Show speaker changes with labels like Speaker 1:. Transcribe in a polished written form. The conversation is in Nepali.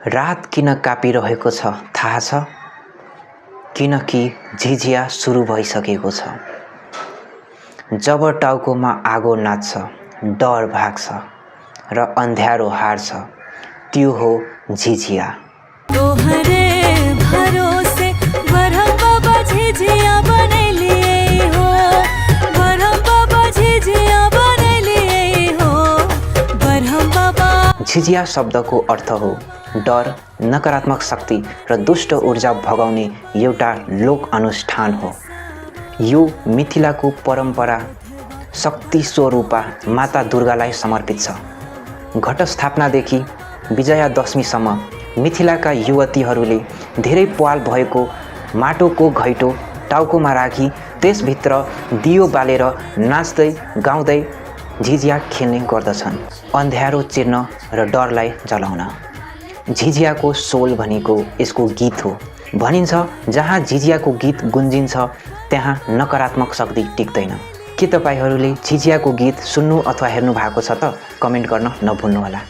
Speaker 1: रात किन कापिरहेको छ थाहा छ? किनकि झिझिया सुरु भइसकेको छ। जब टाउकोमा आगो नाच्छ, डर भाग्छ र अन्ध्यारो हार्छ, त्यो हो झिझिया।
Speaker 2: तोहरे भरोसे बरहम बाबा झिझिया बनैलिए हो, बरहम बाबा झिझिया बनैलिए हो, बरहम बाबा।
Speaker 1: झिझिया शब्दको अर्थ हो डर, नकारात्मक शक्ति र दुष्ट ऊर्जा भगाउने एउटा लोक अनुष्ठान हो। यो मिथिलाको परम्परा शक्ति स्वरूपा माता दुर्गालाई समर्पित छ। घटस्थापनादेखि विजयादशमीसम्म मिथिलाका युवतीहरूले धेरै प्वाल भएको माटोको घैटो टाउकोमा राखी त्यसभित्र दियो बालेर नाच्दै गाउँदै झिझिया खेल्ने गर्दछन्, अन्ध्यारो चिर्न र डरलाई जलाउन। झिझियाको सोल भनेको यसको गीत हो। भनिन्छ जहाँ झिझियाको गीत गुन्जिन्छ त्यहाँ नकारात्मक शक्ति टिक्दैन। के तपाईहरूले झिझियाको गीत सुन्नु अथवा हेर्नु भएको छ त? कमेन्ट गर्न नभुल्नुहोला।